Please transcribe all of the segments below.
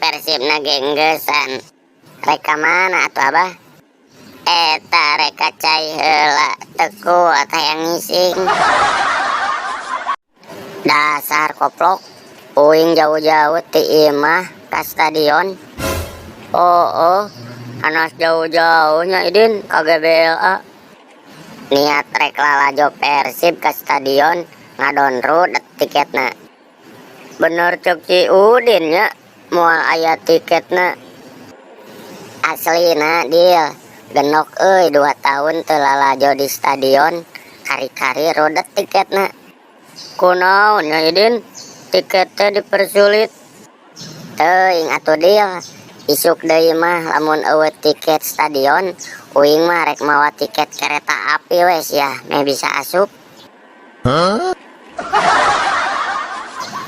Persibna ge enggeusan. Rek ka mana atuh, Abah? Eta rek ka cai heula, teu kuat hayang ngising. Dasar koplok, uing jauh-jauh ti imah ka stadion. Oh, anas jauh-jauhnya Idin ka GBLA. Niat rek lalajo Persib ka stadion, ngadon rudet tiketna. Bener cek Ci Udin nya, moal aya tiketna. Aslina, Dil, genok euy, 2 tahun teu lalajo di stadion, kari-kari rudet tiketna. Kunaon nya, Idin, tiket teh dipersulit? Teuing atuh, Dil. Isuk deui mah lamun euweuh tiket stadion, uing mah rek mawa tiket kereta api we sia, meh bisa asup.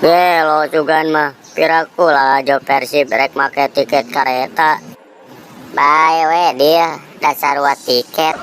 Gelo sugan mah, piraku lalajo Persib rek make tiket kareta. Bae we, Dil, dasar sarua tiket.